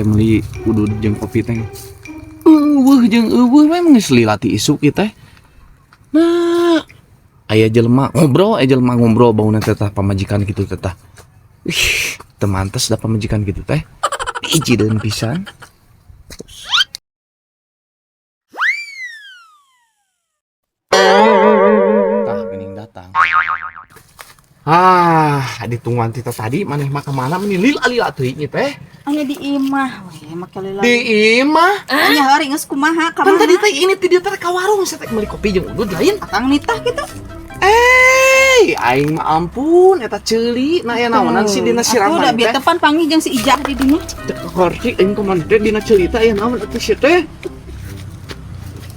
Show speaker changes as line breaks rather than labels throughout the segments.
Meuli udud jeung kopi teh. Euweuh jeung euweuh we geus lila ti isuk ieu teh. Nah, aya jelema ngobrol, aya jelema ngobrol bauna teh tah pamajikan kitu teh tah. Ih, teu mantes da pamajikan kitu teh. Ijideun pisan. Tah geuning datang. Ah, ditungguan ti tadi maneh mah ka mana meni lila-lila teuing ieu teh.
Anya di imah we make lila.
Di imah.
Anya hari geus kumaha ka
Kan
mana?
Tadi teh ini ti dieu teh ka warung saya teh meuli kopi jeung udud lain.
Akang nitah kitu.
Eh, aing mah ampun eta ceuli na aya naonan sih dina siram
Atuh da
teh.
bieu teh pan panggih jeung si Ijah di dinya.
Teu kaharti aing kumaha teh dina ceuli teh aya naon atuh sia teh.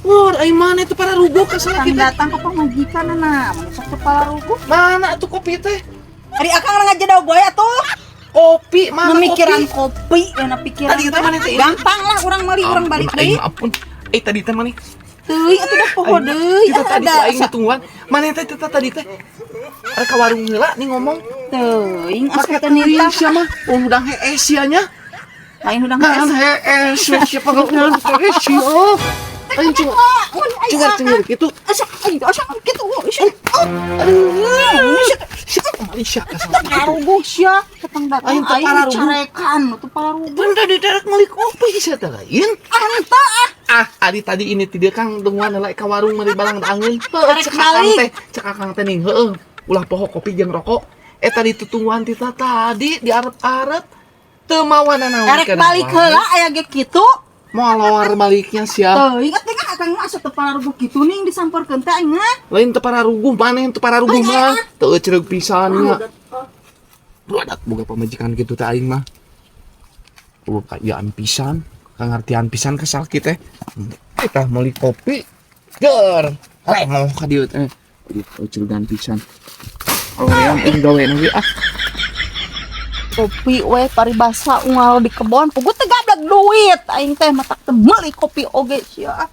Wah, aing mana itu para ruguh ka
Akang
salaki teh.
datang ka pamajikan na, mun sok teu pararuguh.
Mana atuh kopi teh?
Ari akang ngajedog wae atuh.
Kopi mana
Memikiran
kopi?
kopi, dina pikiran.
Tadi teh mana teh?
Gampang lah urang meuli urang balik
Ampun, aing
deui.
mah ampun. Eh, tadi teh mana?
Teuing atuh dah poho deui.
Itu tadi
Ada
ku aing ditungguan. Mana teh teh tadi teh? Ada ka warung heula nih ngomong.
Teuing asa
Make
teu
teuing
nitah.
sia mah. Oh, hudang hees sia nya.
Lain hudang
Kan
hees.
hees we sia pangeunan hees sia. Aing cuma cengar-cengir gitu.
Asa aing asa kitu.
Aduh. Sia Malaysia ka salaki gitu.
Pararuguh sia, ketang datang
Aing teu
aing
pararuguh.
dicarekan teu pararuguh.
Kan tadi derek meuli kopi sia teh lain.
Anta ah.
Ah, adi tadi ini tidak kang tungguan heula ka warung meuli barang daangeun. Heuh,
Arek
cek akang
balik.
teh, cek akang teh ning heueuh. Ulah poho kopi jeung rokok. Eh, tadi tutungguan ti tadi diarep-arep teu mawana naon.
Arek balik heula aya ge kitu.
Moal lawar baliknya sia.
Teuing atuh kan akang mah asa teu pararuguh kitu ning disamperkeun teh aing mah.
Lain teu pararuguh, maneh teu pararuguh
Aing,
mah.
aing,
Teu cereug pisan nya. Budak boga pamajikan kitu teh aing mah. Eueuh kaayaan pisan, kangartian pisan ka salaki teh. Kita meuli kopi. Ger, lengoh ka dieu teh. Teu ceregan pisan. Hoream aing gawe ge ah.
Kopi we paribasa unggal di kebon puguh teu gablek duit aing teh matak teu meuli kopi oge sia.